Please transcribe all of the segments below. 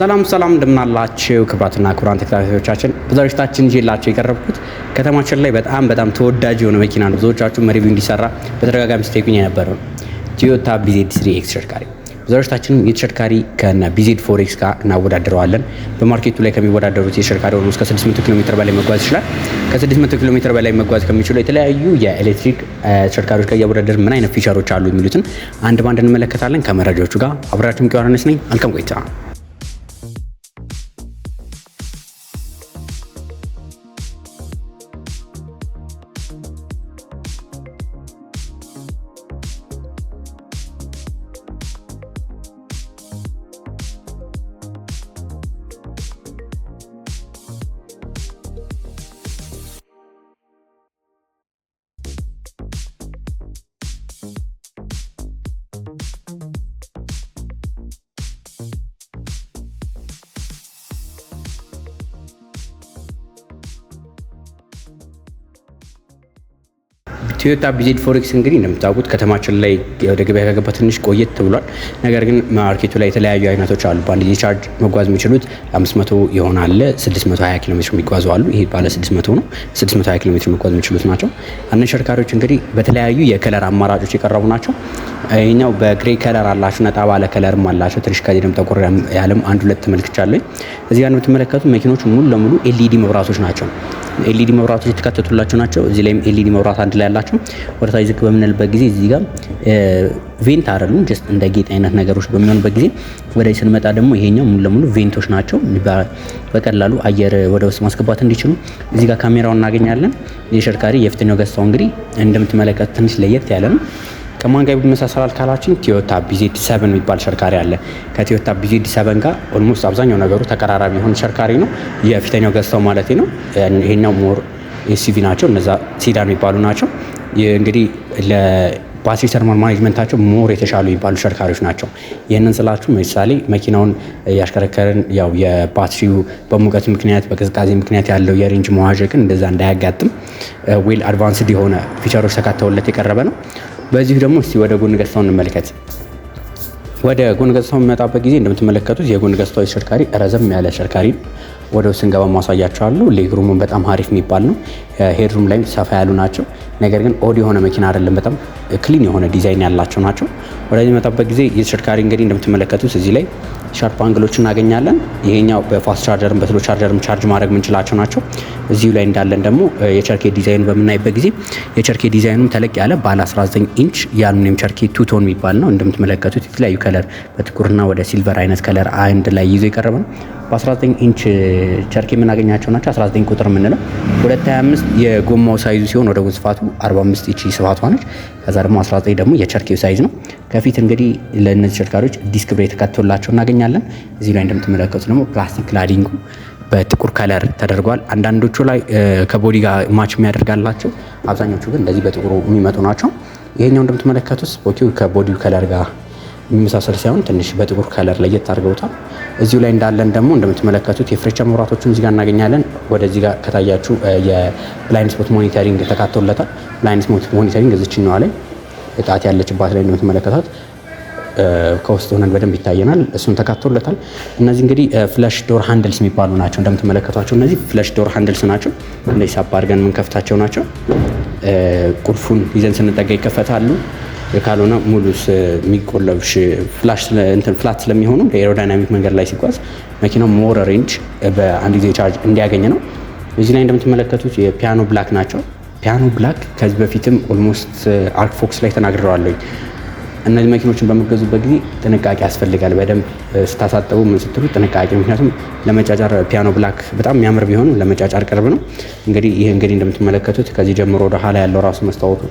ሰላም ሰላም እንደምናላችሁ ክቡራትና ክቡራን ተከታታዮቻችን፣ በዛሬው ዝግጅታችን ይዤላችሁ የቀረብኩት ከተማችን ላይ በጣም በጣም ተወዳጅ የሆነ መኪና ነው። ብዙዎቻችሁ review እንዲሰራ በተደጋጋሚ ስትጠይቁኝ የነበረው ቶዮታ ቢዜድ 3 ኤክስ ተሽከርካሪ። በዛሬው ዝግጅታችን የተሽከርካሪ ከነ ቢዜድ 4 ኤክስ ጋር እናወዳድረዋለን። በ market ኡ ላይ ከሚወዳደሩት የተሽከርካሪ ሆኖ እስከ 600 ኪሎ ሜትር በላይ መጓዝ ይችላል። ከ600 ኪሎ ሜትር በላይ መጓዝ ከሚችሉ የተለያዩ የኤሌክትሪክ ተሽከርካሪዎች ጋር እያወዳደር ምን አይነት feature ኦች አሉ የሚሉትን አንድ ባንድ እንመለከታለን። ከመረጃዎቹ ጋር አብራችሁን ዮሐንስ ነኝ። መልካም ቆይታ። ቶዮታ ቢዜድ 4 ኤክስ እንግዲህ እንደምታውቁት ከተማችን ላይ ወደ ገበያ ከገባ ትንሽ ቆየት ብሏል። ነገር ግን market ኡ ላይ የተለያዩ አይነቶች አሉ። በአንድ ጊዜ ቻርጅ መጓዝ የሚችሉት 500 የሆነ አለ፣ 620 ኪሎ ሜትር የሚጓዙ አሉ። ይሄ ባለ 600 ነው። 620 ኪሎ ሜትር መጓዝ የሚችሉት ናቸው። እነዚህ ተሽከርካሪዎች እንግዲህ በተለያዩ የ color አማራጮች የቀረቡ ናቸው። ይሄኛው በ gray color አላቸው፣ ነጣ ባለ color ም አላቸው። ትንሽ ከዚህ ደግሞ ጠቆር ያለም አንድ ሁለት ተመልክቻለሁ። እዚህ ጋር እንደምትመለከቱት መኪኖቹ ሙሉ ለሙሉ LED መብራቶች ናቸው። LED መብራቶች የተካተቱላቸው ናቸው። እዚህ ላይም LED መብራት አንድ ላይ ያላቸው። ወደ ታች ዝቅ በምንልበት ጊዜ እዚህ ጋር vent አይደሉም፣ just እንደ ጌጥ አይነት ነገሮች በሚሆኑበት ጊዜ፣ ወደ ስንመጣ ደግሞ ይሄኛው ሙሉ ለሙሉ vent ኦች ናቸው። በቀላሉ አየር ወደ ውስጥ ማስገባት እንዲችሉ እዚህ ጋር ካሜራውን እናገኛለን። የተሽከርካሪ የፊተኛው ገጽታው እንግዲህ እንደምትመለከቱት ትንሽ ለየት ያለ ነው። ከማን ጋር ይመሳሰላል ካላችን ቶዮታ ቢዜድ 7 የሚባል ተሽከርካሪ አለ። ከቶዮታ ቢዜድ 7 ጋር almost አብዛኛው ነገሩ ተቀራራቢ የሆነ ተሽከርካሪ ነው። የፊተኛው ገጽታው ማለት ነው። ይሄኛው more SUV ናቸው፣ እነዛ sedan የሚባሉ ናቸው። እንግዲህ ለባትሪ thermal management ኣቸው more የተሻሉ የሚባሉ ተሽከርካሪዎች ናቸው። ይህንን ስላችሁ ምሳሌ መኪናውን ያሽከረከርን ያው የባትሪው በሙቀት ምክንያት በቅዝቃዜ ምክንያት ያለው የ range መዋዠቅን እንደዛ እንዳያጋጥም well advanced የሆነ feature ኦች ተካተውለት የቀረበ ነው። በዚሁ ደግሞ እስቲ ወደ ጎን ገጽታውን እንመልከት። ወደ ጎን ገጽታው የሚመጣበት ጊዜ እንደምትመለከቱት የጎን ገጽታው ተሽከርካሪ ረዘም ያለ ተሽከርካሪ ነው። ወደ ውስጥ ስንገባ ማሳያቸዋለሁ። Legroom ኡን በጣም አሪፍ የሚባል ነው። Headroom ላይም ሰፋ ያሉ ናቸው። ነገር ግን odd የሆነ መኪና አይደለም። በጣም clean የሆነ ዲዛይን ያላቸው ናቸው። ወደዚህ መጣበት ጊዜ የተሽከርካሪ እንግዲህ እንደምትመለከቱት እዚህ ላይ sharp angle ኦች እናገኛለን። ይሄኛው በፋስት ቻርጀርም በስሎ ቻርጀርም ቻርጅ ማድረግ የምንችላቸው ናቸው። እዚሁ ላይ እንዳለን ደግሞ የቸርኬ ዲዛይኑ በምናይበት ጊዜ የቸርኬ ዲዛይኑም ተለቅ ያለ ባለ 19 ኢንች የአሉሚኒየም ቸርኬ two-tone የሚባል ነው። እንደምትመለከቱት የተለያዩ color በጥቁርና ወደ silver አይነት color አንድ ላይ ይዞ የቀረበ ነው። በ19 ኢንች ቸርኬ የምናገኛቸው ናቸው። 19 ቁጥር የምንለው 225 የጎማው size ኡ ሲሆን ወደ ጎን ስፋቱ 45 ኢንች ስፋቷ ነች። ከዛ ደግሞ 19 ደግሞ የቸርኬው size ነው። ከፊት እንግዲህ ለእነዚህ ተሽከርካሪዎች disc brake ተካቶላቸው እናገኛለን። እዚህ ላይ እንደምትመለከቱት ደግሞ plastic cladding ኡ በጥቁር color ተደርጓል። አንዳንዶቹ ላይ ከ body ጋር match የሚያደርጋላቸው፣ አብዛኞቹ ግን እንደዚህ በጥቁሩ የሚመጡ ናቸው። ይሄኛው እንደምትመለከቱት ስፖኪው ከ body ው color ጋር የሚመሳሰል ሳይሆን ትንሽ በጥቁር color ለየት አድርገውታል። እዚሁ ላይ እንዳለን ደግሞ እንደምትመለከቱት የፍሬቻ መብራቶችን እዚህ ጋር እናገኛለን። ወደዚህ ጋር ከታያችሁ የ blind spot monitoring ተካቶለታል። Blind spot monitoring እዚችኛዋ ላይ እጣት ያለችባት ላይ እንደምትመለከቷት ከውስጥ ሆነን በደንብ ይታየናል። እሱን ተካቶለታል። እነዚህ እንግዲህ flush door handles የሚባሉ ናቸው። እንደምትመለከቷቸው እነዚህ flush door handles ናቸው። እንደዚህ ሳብ አድርገን የምንከፍታቸው ናቸው። ቁልፉን ይዘን ስንጠጋ ይከፈታሉ። ካልሆነ ሙሉ የሚቆለብሽ flash እንትን flat ስለሚሆኑ aerodynamic መንገድ ላይ ሲጓዝ መኪናው more range በአንድ ጊዜ ቻርጅ እንዲያገኝ ነው። እዚህ ላይ እንደምትመለከቱት የ piano black ናቸው። Piano black ከዚህ በፊትም almost አርክፎክስ ላይ ተናግረዋለሁ። እነዚህ መኪኖችን በምገዙበት ጊዜ ጥንቃቄ ያስፈልጋል። በደንብ ስታሳጠቡ ምን ስትሉ ጥንቃቄ፣ ምክንያቱም ለመጫጫር piano black በጣም የሚያምር ቢሆንም ለመጫጫር ቅርብ ነው። እንግዲህ ይህ እንግዲህ እንደምትመለከቱት ከዚህ ጀምሮ ወደ ኋላ ያለው ራሱ መስታወቱ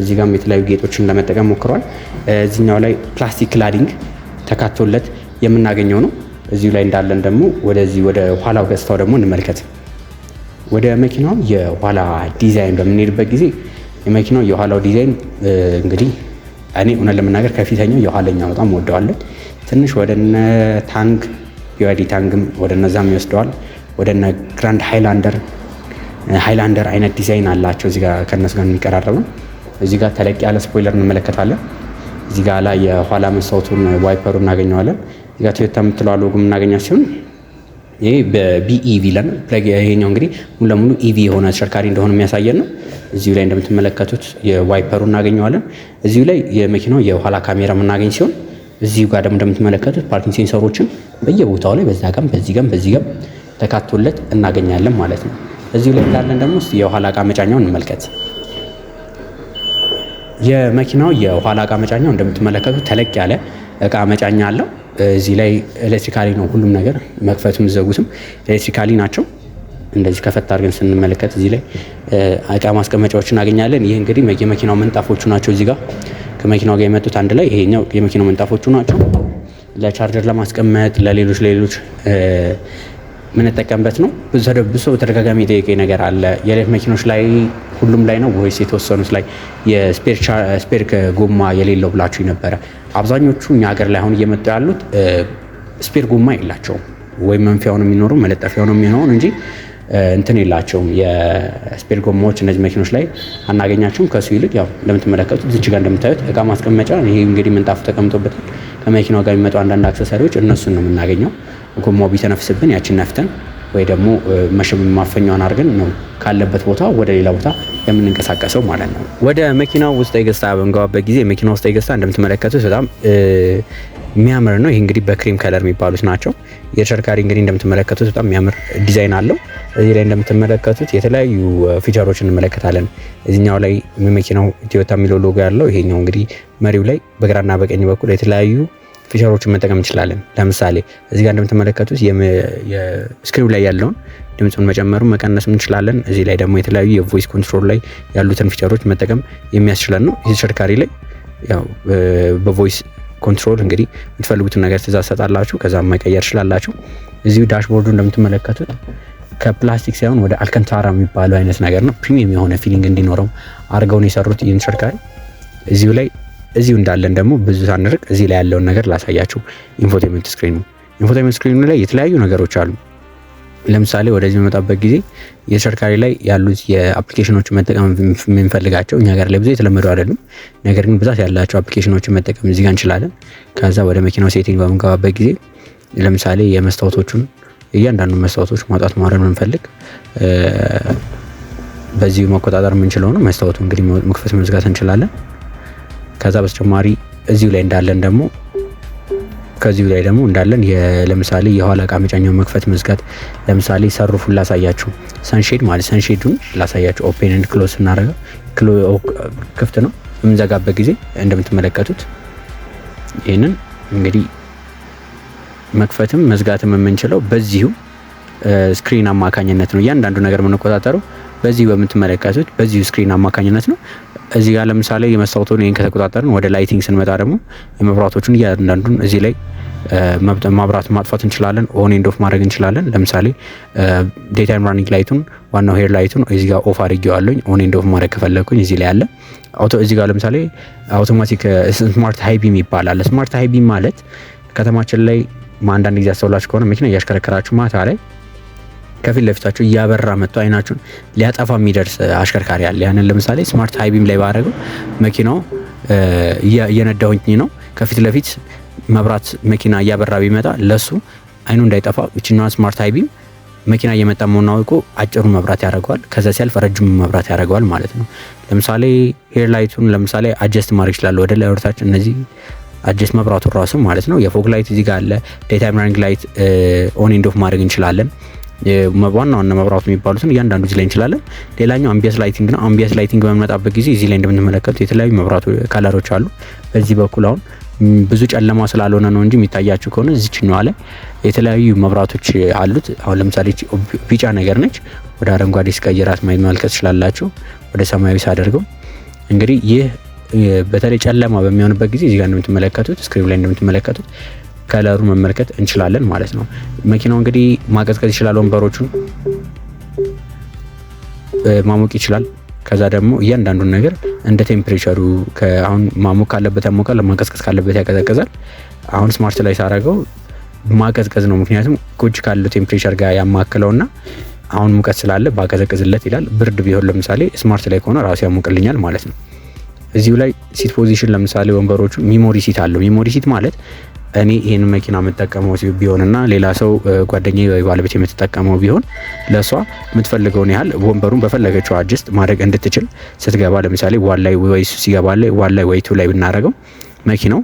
እዚህ ጋርም የተለያዩ ጌጦችን ለመጠቀም ሞክረዋል። እዚህኛው ላይ plastic cladding ተካቶለት የምናገኘው ነው። እዚሁ ላይ እንዳለን ደግሞ ወደዚህ ወደ ኋላው ገጽታው ደግሞ እንመልከት። ወደ መኪናው የኋላ ዲዛይን በምንሄድበት ጊዜ የመኪናው የኋላው ዲዛይን እንግዲህ እኔ እውነት ለመናገር ከፊተኛው የኋለኛው በጣም ወደዋለሁ። ትንሽ ወደ እነ ታንግ፣ ቢዋይዲ ታንግም ወደ እነዛም ይወስደዋል። ወደ እነ ግራንድ ሃይላንደር አይነት ዲዛይን አላቸው። እዚህ ጋር ከእነሱ ጋር የሚቀራረብ ነው። እዚህ ጋር ተለቅ ያለ spoiler እንመለከታለን። እዚህ ጋር ላይ የኋላ መስታወቱን wiper ኡ እናገኘዋለን። እዚጋ ቶዮታ የምትለዋ ሎጎ የምናገኛት ሲሆን ይሄ በ BEV ለን ይሄኛው እንግዲህ ሙሉ ለሙሉ EV የሆነ ተሽከርካሪ እንደሆነ የሚያሳየን ነው። እዚሁ ላይ እንደምትመለከቱት የ wiper ኡ እናገኘዋለን። እዚሁ ላይ የመኪናው የኋላ ካሜራ የምናገኝ ሲሆን እዚሁ ጋር ደግሞ እንደምትመለከቱት parking sensor ኦችን በየቦታው ላይ በዛ ጋም፣ በዚህ ጋም፣ በዚህ ጋም ተካቶለት እናገኛለን ማለት ነው። እዚሁ ላይ እንዳለን ደግሞ እስቲ የኋላ እቃ መጫኛውን እንመልከት። የመኪናው የኋላ እቃ መጫኛው እንደምትመለከቱት ተለቅ ያለ እቃ መጫኛ አለው። እዚህ ላይ electrically ነው ሁሉም ነገር፣ መክፈቱም ዘጉትም electrically ናቸው። እንደዚህ ከፈት አድርገን ስንመለከት እዚህ ላይ እቃ ማስቀመጫዎች እናገኛለን። ይህ እንግዲህ የመኪናው ምንጣፎቹ ናቸው። እዚህ ጋር ከመኪናው ጋር የመጡት አንድ ላይ ይሄኛው የመኪናው ምንጣፎቹ ናቸው። ለቻርጀር ለማስቀመጥ፣ ለሌሎች ለሌሎች የምንጠቀምበት ነው። ብዙ ሰው ተደጋጋሚ የጠየቀኝ ነገር አለ። የኤሌክትሪክ መኪኖች ላይ ሁሉም ላይ ነው ወይስ የተወሰኑት ላይ የ spare ጎማ የሌለው ብላችሁ ነበረ። አብዛኞቹ እኛ ሀገር ላይ አሁን እየመጡ ያሉት spare ጎማ የላቸውም። ወይም መንፊያው ነው የሚኖረው፣ መለጠፊያው ነው የሚሆነው እንጂ እንትን የላቸውም። የ spare ጎማዎች እነዚህ መኪኖች ላይ አናገኛቸውም። ከሱ ይልቅ ያው እንደምትመለከቱት እዚች ጋር እንደምታዩት እቃ ማስቀመጫ፣ ይሄ እንግዲህ ምንጣፉ ተቀምጦበታል። ከመኪናው ጋር የሚመጡ አንዳንድ accessory ዎች እነሱን ነው የምናገኘው። ጎማው ቢተነፍስብን ያችን ነፍተን ወይ ደግሞ ማፈኛዋን አድርገን ነው ካለበት ቦታ ወደ ሌላ ቦታ የምንንቀሳቀሰው ማለት ነው። ወደ መኪናው ውስጣዊ ገጽታ በምንገባበት ጊዜ የመኪናው ውስጣዊ ገጽታ እንደምትመለከቱት በጣም የሚያምር ነው። ይህ እንግዲህ በ cream color የሚባሉት ናቸው። የተሽከርካሪ እንግዲህ እንደምትመለከቱት በጣም የሚያምር ዲዛይን አለው። እዚህ ላይ እንደምትመለከቱት የተለያዩ feature ኦች እንመለከታለን። እዚህኛው ላይ የመኪናው ቶዮታ የሚለው ሎጎ ያለው ይሄኛው እንግዲህ መሪው ላይ በግራና በቀኝ በኩል የተለያዩ feature ኦችን መጠቀም እንችላለን። ለምሳሌ እዚህ ጋር እንደምትመለከቱት የ screen ኡ ላይ ያለውን ድምፁን መጨመሩ መቀነስም እንችላለን። እዚህ ላይ ደግሞ የተለያዩ የ voice control ላይ ያሉትን feature ኦች መጠቀም የሚያስችለን ነው። ይህ ተሽከርካሪ ላይ ያው በ voice control እንግዲህ የምትፈልጉትን ነገር ትእዛዝ ሰጣላችሁ፣ ከዛ መቀየር ትችላላችሁ። እዚሁ dashboard ኡ እንደምትመለከቱት ከፕላስቲክ ሳይሆን ወደ አልከንታራ የሚባለው አይነት ነገር ነው። Premium የሆነ feeling እንዲኖረው አድርገው ነው የሰሩት ይህን ተሽከርካሪ። እዚሁ ላይ እዚሁ እንዳለን ደግሞ ብዙ ሳንርቅ እዚህ ላይ ያለውን ነገር ላሳያችሁ። Infotainment screen ኡ ላይ የተለያዩ ነገሮች አሉ። ለምሳሌ ወደዚህ በመጣበት ጊዜ የተሽከርካሪ ላይ ያሉት የ application ኦችን መጠቀም የምንፈልጋቸው እኛ ጋር ላይ ብዙ የተለመዱ አይደሉም። ነገር ግን ብዛት ያላቸው application ኦችን መጠቀም እዚህ ጋር እንችላለን። ከዛ ወደ መኪናው setting በምንገባበት ጊዜ ለምሳሌ የመስታወቶቹን እያንዳንዱ መስታወቶች ማውጣት ማውረድ ብንፈልግ በዚሁ መቆጣጠር የምንችለው ነው። መስታወቱ እንግዲህ መክፈት መዝጋት እንችላለን። ከዛ በተጨማሪ እዚሁ ላይ እንዳለን ደግሞ ከዚሁ ላይ ደግሞ እንዳለን ለምሳሌ የኋላ እቃ መጫኛው መክፈት መዝጋት፣ ለምሳሌ sunroof ኡን ላሳያችሁ። Sunshade ማለት sunshade ኡን ላሳያችሁ። Open and close ስናደርገው ክፍት ነው። በምንዘጋበት ጊዜ እንደምትመለከቱት ይህንን እንግዲህ መክፈትም መዝጋትም የምንችለው በዚሁ screen አማካኝነት ነው። እያንዳንዱ ነገር የምንቆጣጠረው በዚሁ በምትመለከቱት በዚሁ screen አማካኝነት ነው። እዚህ ጋር ለምሳሌ የመስታወቱን ይህን ከተቆጣጠርን ወደ lighting ስንመጣ ደግሞ የመብራቶቹን እያንዳንዱን እዚህ ላይ ማብራት ማጥፋት እንችላለን። On and off ማድረግ እንችላለን። ለምሳሌ daytime running light ኡን፣ ዋናው head light ኡን እዚህ ጋር off አድርጌዋለሁኝ። On and off ማድረግ ከፈለግኩኝ እዚህ ላይ አለ። Auto እዚህ ጋር ለምሳሌ automatic smart high beam ይባላል። Smart high beam ማለት ከተማችን ላይ አንዳንድ ጊዜ አስተውላችሁ ከሆነ መኪና እያሽከረከራችሁ ማታ ላይ ከፊት ለፊታችሁ እያበራ መጥቶ አይናችሁን ሊያጠፋ የሚደርስ አሽከርካሪ አለ። ያንን ለምሳሌ smart high beam ላይ ባደረገው መኪናው እየነዳሁኝ ነው፣ ከፊት ለፊት መብራት መኪና እያበራ ቢመጣ ለሱ አይኑ እንዳይጠፋ ይችኛዋን smart high beam መኪና እየመጣ መሆኑን አውቆ አጭሩ መብራት ያደርገዋል። ከዛ ሲያልፍ ረጅሙ መብራት ያደርገዋል ማለት ነው። ለምሳሌ head light ኡን ለምሳሌ adjust ማድረግ ይችላል፣ ወደ ላይ ወደታች፣ እነዚህ adjust መብራቱን ራሱ ማለት ነው። የ fog light እዚህ ጋር አለ። Daytime running light on and off ማድረግ እንችላለን። ዋና ዋና መብራቱ የሚባሉትን እያንዳንዱ እዚህ ላይ እንችላለን። ሌላኛው ambient lighting ነው። Ambient lighting በምንመጣበት ጊዜ እዚህ ላይ እንደምትመለከቱት የተለያዩ መብራቱ color ኦች አሉ። በዚህ በኩል አሁን ብዙ ጨለማ ስላልሆነ ነው እንጂ የሚታያችሁ ከሆነ እዚችኛዋ ላይ የተለያዩ መብራቶች አሉት። አሁን ለምሳሌ ቢጫ ነገር ነች። ወደ አረንጓዴ ስቀይራት ማየት መመልከት ትችላላችሁ። ወደ ሰማያዊ ሳደርገው እንግዲህ ይህ በተለይ ጨለማ በሚሆንበት ጊዜ እዚህ ጋር እንደምትመለከቱት screen ላይ እንደምትመለከቱት color ኡን መመልከት እንችላለን ማለት ነው። መኪናው እንግዲህ ማቀዝቀዝ ይችላል፣ ወንበሮቹን ማሞቅ ይችላል። ከዛ ደግሞ እያንዳንዱን ነገር እንደ temperature ኡ አሁን ማሞቅ ካለበት ያሞቃል፣ ማቀዝቀዝ ካለበት ያቀዘቅዛል። አሁን smart ላይ ሳረገው ማቀዝቀዝ ነው። ምክንያቱም ቁጭ ካለው temperature ጋር ያማክለውና አሁን ሙቀት ስላለ ባቀዘቅዝለት ይላል። ብርድ ቢሆን ለምሳሌ smart ላይ ከሆነ ራሱ ያሞቅልኛል ማለት ነው። እዚሁ ላይ seat position ለምሳሌ ወንበሮቹ memory seat አለው። Memory seat ማለት እኔ ይህን መኪና የምጠቀመው ቢሆንና ሌላ ሰው ጓደኛዬ ወይ ባለቤት የምትጠቀመው ቢሆን ለእሷ የምትፈልገውን ያህል ወንበሩን በፈለገችው adjust ማድረግ እንድትችል ስትገባ፣ ለምሳሌ one ላይ ወይ ሲገባ ላይ one ላይ ወይ two ላይ ብናደርገው፣ መኪናው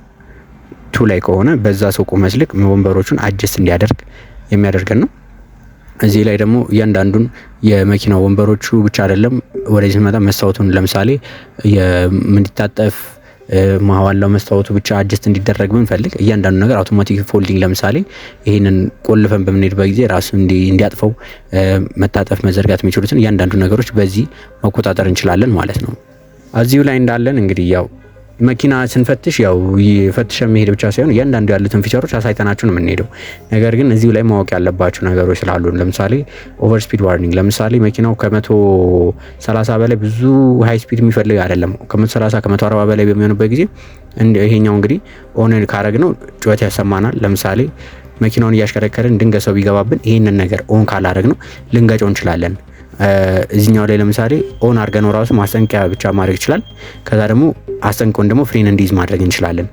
two ላይ ከሆነ በዛ ሰው ቁመት ልክ ወንበሮቹን adjust እንዲያደርግ የሚያደርገን ነው። እዚህ ላይ ደግሞ እያንዳንዱን የመኪናው ወንበሮቹ ብቻ አይደለም። ወደዚህ ስንመጣ መስታወቱን ለምሳሌ እንዲታጠፍ፣ መሀዋላው መስታወቱ ብቻ adjust እንዲደረግ ብንፈልግ እያንዳንዱ ነገር automatic folding፣ ለምሳሌ ይህንን ቆልፈን በምንሄድበት ጊዜ ራሱ እንዲያጥፈው፣ መታጠፍ መዘርጋት የሚችሉትን እያንዳንዱ ነገሮች በዚህ መቆጣጠር እንችላለን ማለት ነው። እዚሁ ላይ እንዳለን እንግዲህ ያው መኪና ስንፈትሽ ያው ፈትሸን መሄድ ብቻ ሳይሆን እያንዳንዱ ያሉትን feature ኦች አሳይተናችሁ ነው የምንሄደው። ነገር ግን እዚሁ ላይ ማወቅ ያለባችሁ ነገሮች ስላሉ፣ ለምሳሌ over speed warning፣ ለምሳሌ መኪናው ከ130 በላይ ብዙ high speed የሚፈልግ አይደለም። ከ130፣ ከ140 በላይ በሚሆንበት ጊዜ ይሄኛው እንግዲህ on ካረግነው ጩኸት ያሰማናል። ለምሳሌ መኪናውን እያሽከረከርን ድንገት ሰው ቢገባብን ይህንን ነገር on ካላረግነው ልንገጨው እንችላለን። እዚኛው ላይ ለምሳሌ on አድርገነው ራሱ ማስጠንቀቂያ ብቻ ማድረግ ይችላል። ከዛ ደግሞ አስጠንቅቆን ደግሞ ፍሬን እንዲይዝ ማድረግ እንችላለን።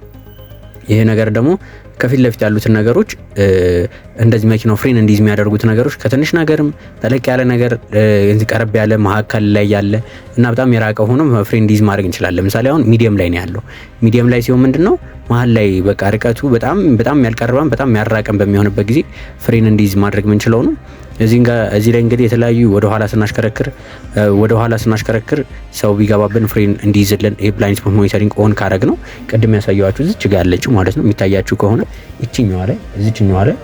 ይሄ ነገር ደግሞ ከፊት ለፊት ያሉትን ነገሮች እንደዚህ መኪናው ፍሬን እንዲይዝ የሚያደርጉት ነገሮች ከትንሽ ነገርም ተለቅ ያለ ነገር፣ ቀረብ ያለ፣ መካከል ላይ ያለ እና በጣም የራቀ ሆኖ ፍሬን እንዲይዝ ማድረግ እንችላለን። ለምሳሌ አሁን medium ላይ ነው ያለው። Medium ላይ ሲሆን ምንድነው፣ መሀል ላይ በቃ ርቀቱ በጣም በጣም ያልቀረበም በጣም ያራቀም በሚሆንበት ጊዜ ፍሬን እንዲይዝ ማድረግ የምንችለው ነው። እዚህ ላይ እንግዲህ የተለያዩ ወደ ኋላ ስናሽከረክር ሰው ቢገባብን ፍሬን እንዲይዝልን ይሄ blind spot monitoring on ካረግነው ቅድም ያሳየኋችሁ እዚች ጋር ያለችው ማለት ነው። የሚታያችሁ ከሆነ ይችኛዋ ላይ፣ እዚችኛዋ ላይ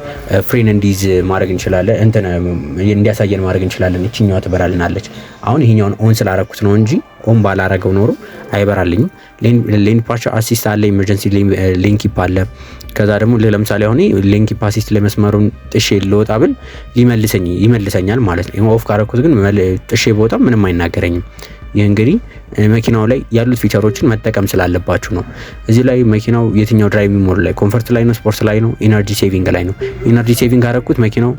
ፍሬን እንዲይዝ ማድረግ እንችላለን። እንትን እንዲያሳየን ማድረግ እንችላለን። ይችኛዋ ትበራልናለች። አሁን ይሄኛውን on ስላረኩት ነው እንጂ on ባላረገው ኖሮ አይበራልኝም። Lane departure assist አለ፣ emergency lane keep አለ። ከዛ ደግሞ ለምሳሌ አሁን lane keep assist ላይ መስመሩን ጥሼ ልወጣ ብል ሊመልሰኝ ይመልሰኛል ማለት ነው። Off ካረኩት ግን ጥሼ ብወጣ ምንም አይናገረኝም። ይህ እንግዲህ መኪናው ላይ ያሉት feature ኦችን መጠቀም ስላለባችሁ ነው። እዚህ ላይ መኪናው የትኛው driving mode ላይ፣ comfort ላይ ነው፣ ስፖርት ላይ ነው፣ energy saving ላይ ነው። Energy saving ካረኩት መኪናው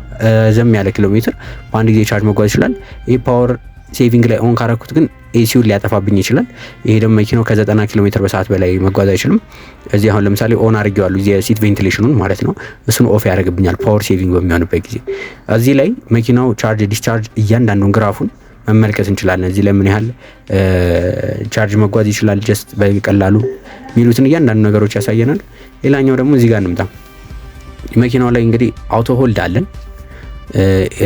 ረዘም ያለ ኪሎ ሜትር በአንድ ጊዜ charge መጓዝ ይችላል። ይህ power saving ላይ on ካረኩት ግን AC ውን ሊያጠፋብኝ ይችላል። ይሄ ደግሞ መኪናው ከ90 ኪሎ ሜትር በሰዓት በላይ መጓዝ አይችልም። እዚህ አሁን ለምሳሌ on አድርጌዋለሁ የ seat ventilation ኑን ማለት ነው። እሱን off ያደርግብኛል power saving በሚሆንበት ጊዜ። እዚህ ላይ መኪናው charge discharge እያንዳንዱን graph ኡን መመልከት እንችላለን። እዚህ ላይ ምን ያህል charge መጓዝ ይችላል just በቀላሉ የሚሉትን እያንዳንዱ ነገሮች ያሳየናል። ሌላኛው ደግሞ እዚህ ጋር እንምጣ። መኪናው ላይ እንግዲህ auto hold አለን፣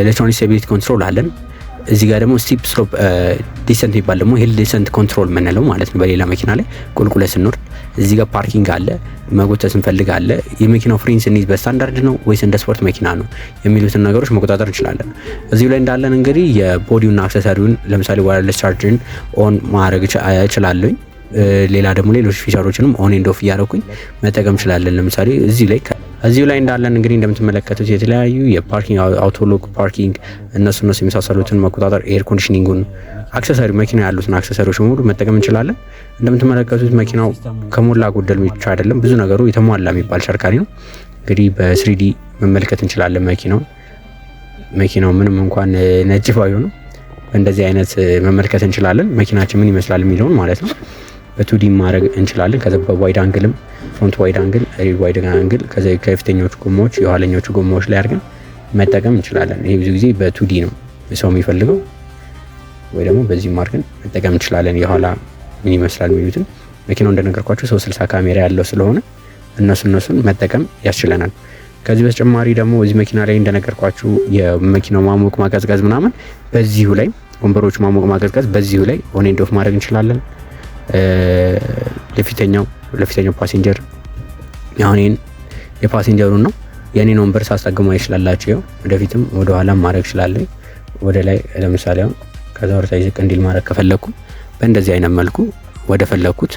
electronic stability control አለን። እዚህ ጋር ደግሞ steep slope descent የሚባል ደግሞ hill descent control የምንለው ማለት ነው። በሌላ መኪና ላይ ቁልቁለት ስንወርድ እዚህ ጋር parking አለ፣ መጎተት ስንፈልግ አለ። የመኪናው ፍሬን ስንይዝ በስታንዳርድ ነው ወይስ እንደ ስፖርት መኪና ነው የሚሉትን ነገሮች መቆጣጠር እንችላለን። እዚሁ ላይ እንዳለን እንግዲህ የ body ውና accessory ውን ለምሳሌ wireless charge ን on ማድረግ እችላለሁኝ። ሌላ ደግሞ ሌሎች feature ኦችንም on and off እያደረኩኝ መጠቀም እንችላለን። ለምሳሌ እዚህ ላይ እዚሁ ላይ እንዳለን እንግዲህ እንደምትመለከቱት የተለያዩ የ parking፣ auto lock parking፣ እነሱ የመሳሰሉትን መቆጣጠር፣ air conditioning ኡን፣ accessory መኪና ያሉትን accessory ዎች በሙሉ መጠቀም እንችላለን። እንደምትመለከቱት መኪናው ከሞላ ጎደል ብቻ አይደለም፣ ብዙ ነገሩ የተሟላ የሚባል ተሽከርካሪ ነው። እንግዲህ በ 3D መመልከት እንችላለን መኪናው። መኪናው ምንም እንኳን ነጭ ባይሆንም እንደዚህ አይነት መመልከት እንችላለን። መኪናችን ምን ይመስላል የሚለውን ማለት ነው። በ 2D ማድረግ እንችላለን። ከዛ በ wide angle ም front wide angle፣ rear wide angle፣ ከዛ ከፊተኞቹ ጎማዎች፣ የኋለኞቹ ጎማዎች ላይ አድርገን መጠቀም እንችላለን። ይሄ ብዙ ጊዜ በ 2D ነው ሰው የሚፈልገው፣ ወይ ደግሞ በዚህም አድርገን መጠቀም እንችላለን። የኋላ ምን ይመስላል የሚሉትን መኪናው እንደነገርኳችሁ 360 ካሜራ ያለው ስለሆነ እነሱን መጠቀም ያስችለናል። ከዚህ በተጨማሪ ደግሞ እዚህ መኪና ላይ እንደነገርኳችሁ የመኪናው ማሞቅ ማቀዝቀዝ ምናምን በዚሁ ላይ፣ ወንበሮቹ ማሞቅ ማቀዝቀዝ በዚሁ ላይ on and off ማድረግ እንችላለን። ለፊተኛው passenger፣ አሁን ይሄን የ passenger ኡን ነው፣ የኔን ወንበር ሳስጠግመው ይችላላችሁ። ይኸው ወደፊትም ወደ ኋላም ማድረግ እችላለሁ። ወደ ላይ ለምሳሌ አሁን ከዛ ወደ ታች ዝቅ እንዲል ማድረግ ከፈለኩ በእንደዚህ አይነት መልኩ ወደ ፈለኩት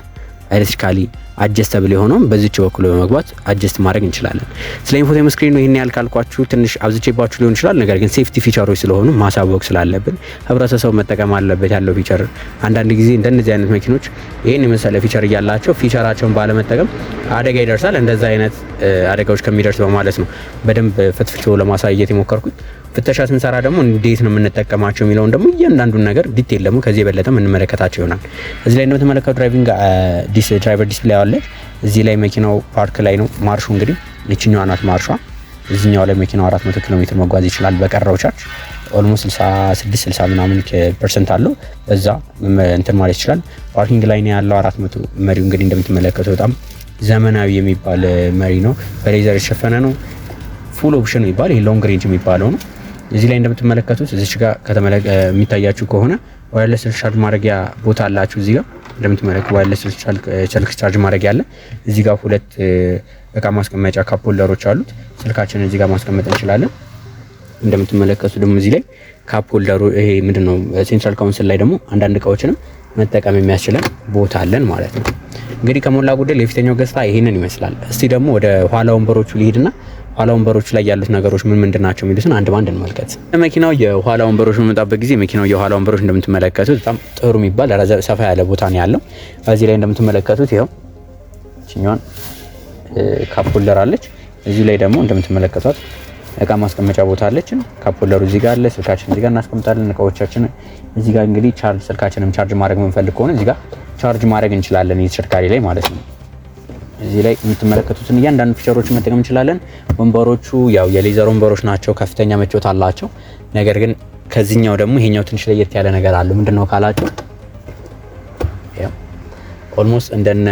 electrically adjustable የሆነውን በዚች በኩል በመግባት adjust ማድረግ እንችላለን። ስለ infotainment screen ኑ ይህን ያህል ካልኳችሁ ትንሽ አብዝቼባችሁ ሊሆን ይችላል። ነገር ግን safety feature ኦች ስለሆኑ ማሳወቅ ስላለብን ህብረተሰቡ መጠቀም አለበት ያለው feature። አንዳንድ ጊዜ እንደነዚህ አይነት መኪኖች ይህን የመሰለ feature እያላቸው feature ኣቸውን ባለመጠቀም አደጋ ይደርሳል። እንደዛ አይነት አደጋዎች ከሚደርስ በማለት ነው በደንብ ፈትፍቶ ለማሳየት የሞከርኩት። ፍተሻ ስንሰራ ደግሞ እንዴት ነው የምንጠቀማቸው የሚለውን ደግሞ እያንዳንዱን ነገር detail ደግሞ ከዚህ የበለጠ የምንመለከታቸው ይሆናል። እዚህ ላይ እንደምትመለከቱ driving driver display አለ። እዚህ ላይ መኪናው ፓርክ ላይ ነው። ማርሹ እንግዲህ ይችኛዋ ናት ማርሿ። እዚህኛው ላይ መኪናው 400 ኪሎ ሜትር መጓዝ ይችላል። በቀረው charge almost 66 60 ምናምን percent አለው። በዛ እንትን ማለት ይችላል። Parking ላይ ነው ያለው 400። መሪው እንግዲህ እንደምትመለከቱ በጣም ዘመናዊ የሚባል መሪ ነው። በ leather የተሸፈነ ነው። Full option የሚባል ይሄ long range የሚባለው ነው። እዚህ ላይ እንደምትመለከቱት እዚች ጋር የሚታያችሁ ከሆነ wireless ስልክ charge ማድረጊያ ቦታ አላችሁ። እዚህ ጋር እንደምትመለከቱ wireless ስልክ charge ማድረጊያ አለ። እዚህ ጋር ሁለት እቃ ማስቀመጫ cup holder ኦች አሉት። ስልካችንን እዚህ ጋር ማስቀመጥ እንችላለን። እንደምትመለከቱ ደግሞ እዚህ ላይ cup holder ኡ ይሄ ምንድነው central console ላይ ደግሞ አንዳንድ እቃዎችንም መጠቀም የሚያስችለን ቦታ አለን ማለት ነው። እንግዲህ ከሞላ ጎደል የፊተኛው ገጽታ ይሄንን ይመስላል። እስቲ ደግሞ ወደ ኋላ ወንበሮቹ ልሂድና ኋላ ወንበሮቹ ላይ ያሉት ነገሮች ምን ምንድን ናቸው የሚሉትን አንድ ባንድ እንመልከት። መኪናው የኋላ ወንበሮች በመጣበት ጊዜ መኪናው የኋላ ወንበሮች እንደምትመለከቱት በጣም ጥሩ የሚባል ሰፋ ያለ ቦታ ነው ያለው። እዚህ ላይ እንደምትመለከቱት ይኸው ይችኛዋን cup holder አለች። እዚህ ላይ ደግሞ እንደምትመለከቷት እቃ ማስቀመጫ ቦታ አለችን። Cup holder ኡ እዚህ ጋር አለ። ስልካችን እዚህ ጋር እናስቀምጣለን። እቃዎቻችን እዚህ ጋር እንግዲህ charge ስልካችንም charge ማድረግ የምንፈልግ ከሆነ እዚህ ጋር charge ማድረግ እንችላለን፣ የተሽከርካሪ ላይ ማለት ነው። እዚህ ላይ የምትመለከቱትን እያንዳንዱ feature ኦችን መጠቀም እንችላለን። ወንበሮቹ ያው የ leather ወንበሮች ናቸው፣ ከፍተኛ ምቾት አላቸው። ነገር ግን ከዚህኛው ደግሞ ይሄኛው ትንሽ ለየት ያለ ነገር አለው። ምንድነው ካላችሁ almost እንደነ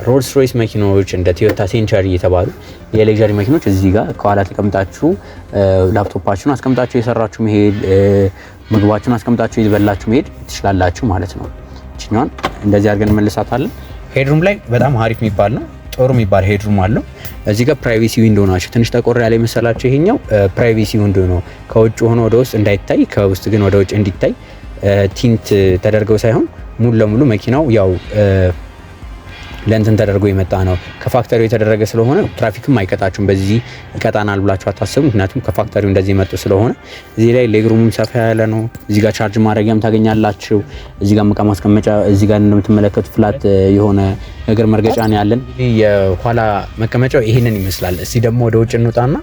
ሮልስ ሮይስ መኪኖች፣ እንደ ቶዮታ ሴንቸሪ የተባሉ የ luxury መኪኖች እዚህ ጋር ከኋላ ተቀምጣችሁ ላፕቶፓችሁን አስቀምጣችሁ የሰራችሁ መሄድ፣ ምግባችሁን አስቀምጣችሁ የበላችሁ መሄድ ትችላላችሁ ማለት ነው። ይችኛዋን እንደዚህ አድርገን እንመልሳታለን። Headroom ላይ በጣም አሪፍ የሚባል ነው። ጥሩ የሚባል headroom አለው። እዚህ ጋር privacy window ናቸው። ትንሽ ጠቆር ያለ የመሰላቸው ይሄኛው privacy window ነው። ከውጭ ሆኖ ወደ ውስጥ እንዳይታይ፣ ከውስጥ ግን ወደ ውጭ እንዲታይ tint ተደርገው ሳይሆን ሙሉ ለሙሉ መኪናው ያው ለእንትን ተደርጎ የመጣ ነው። ከ factory ው የተደረገ ስለሆነ ትራፊክም አይቀጣችሁም። በዚህ ይቀጣናል ብላችሁ አታስቡ። ምክንያቱም ከ factory ው እንደዚህ የመጡ ስለሆነ። እዚህ ላይ legroom ኡም ሰፋ ያለ ነው። እዚህ ጋር charge ማድረጊያም ታገኛላችሁ። እዚህ ጋር እቃ ማስቀመጫ፣ እዚህ ጋር እንደምትመለከቱ flat የሆነ እግር መርገጫ ነው ያለን። የኋላ መቀመጫው ይሄንን ይመስላል። እስቲ ደግሞ ወደ ውጭ እንውጣና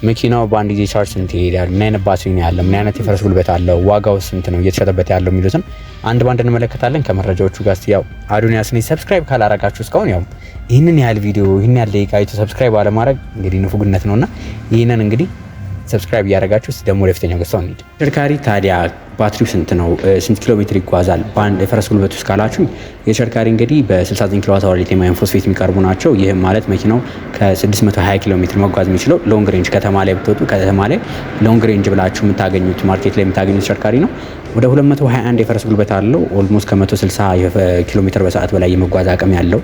መኪናው በአንድ ጊዜ charge ስንት ይሄዳል፣ ምን አይነት ባትሪ ነው ያለው፣ ምን አይነት የፈረስ ጉልበት አለው፣ ዋጋው ስንት ነው እየተሸጠበት ያለው የሚሉትን አንድ ባንድ እንመለከታለን ከመረጃዎቹ ጋር። እስቲ ያው አዶኒያስ ነኝ። Subscribe ካላረጋችሁ እስካሁን ያው ይህንን ያህል ቪዲዮ ይህን ያህል ደቂቃ አይቶ subscribe አለማድረግ እንግዲህ ንፉግነት ነውና ይህንን እንግዲህ subscribe እያደረጋችሁ እስቲ ደግሞ ወደፊተኛው ገጽታው እንሂድ። ተሽከርካሪ ታዲያ ባትሪው ስንት ነው? ስንት ኪሎ ሜትር ይጓዛል? በአንድ የፈረስ ጉልበት ውስጥ ካላችሁ የተሽከርካሪ እንግዲህ በ69 kilowatt hour lithium iron phosphate የሚቀርቡ ናቸው። ይህም ማለት መኪናው ከ620 ኪሎ ሜትር መጓዝ የሚችለው long range ከተማ ላይ ብትወጡ ከተማ ላይ long range ብላችሁ የምታገኙት market ላይ የምታገኙት ተሽከርካሪ ነው። ወደ 221 የፈረስ ጉልበት አለው። Almost ከ160 ኪሎ ሜትር በሰዓት በላይ የመጓዝ አቅም ያለው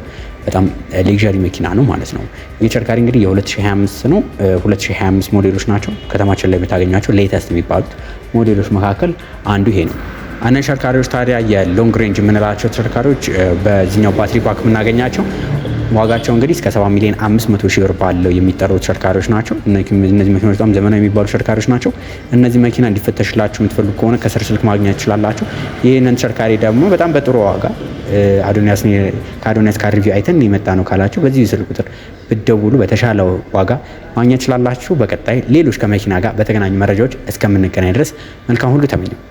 በጣም luxury መኪና ነው ማለት ነው። ይህ ተሽከርካሪ እንግዲህ የ2025 ነው። 2025 ሞዴሎች ናቸው። ከተማችን ላይ የምታገኟቸው latest የሚባሉት ሞዴሎች መካከል አንዱ ይሄ ነው። አንዳንድ ተሽከርካሪዎች ታዲያ የ long range የምንላቸው ተሽከርካሪዎች በዚህኛው battery pack የምናገኛቸው ዋጋቸው እንግዲህ እስከ 7 ሚሊዮን 500 ሺህ ብር ባለው የሚጠሩ ተሽከርካሪዎች ናቸው። እነዚህ መኪኖች በጣም ዘመናዊ የሚባሉ ተሽከርካሪዎች ናቸው። እነዚህ መኪና እንዲፈተሽላችሁ የምትፈልጉ ከሆነ ከስር ስልክ ማግኘት ትችላላችሁ። ይህንን ተሽከርካሪ ደግሞ በጣም በጥሩ ዋጋ ከአዶኒያስ Car Review አይተን የመጣ ነው ካላችሁ በዚህ ስልክ ቁጥር ብትደውሉ በተሻለ ዋጋ ማግኘት ትችላላችሁ። በቀጣይ ሌሎች ከመኪና ጋር በተገናኙ መረጃዎች እስከምንገናኝ ድረስ መልካም ሁሉ ተመኘው።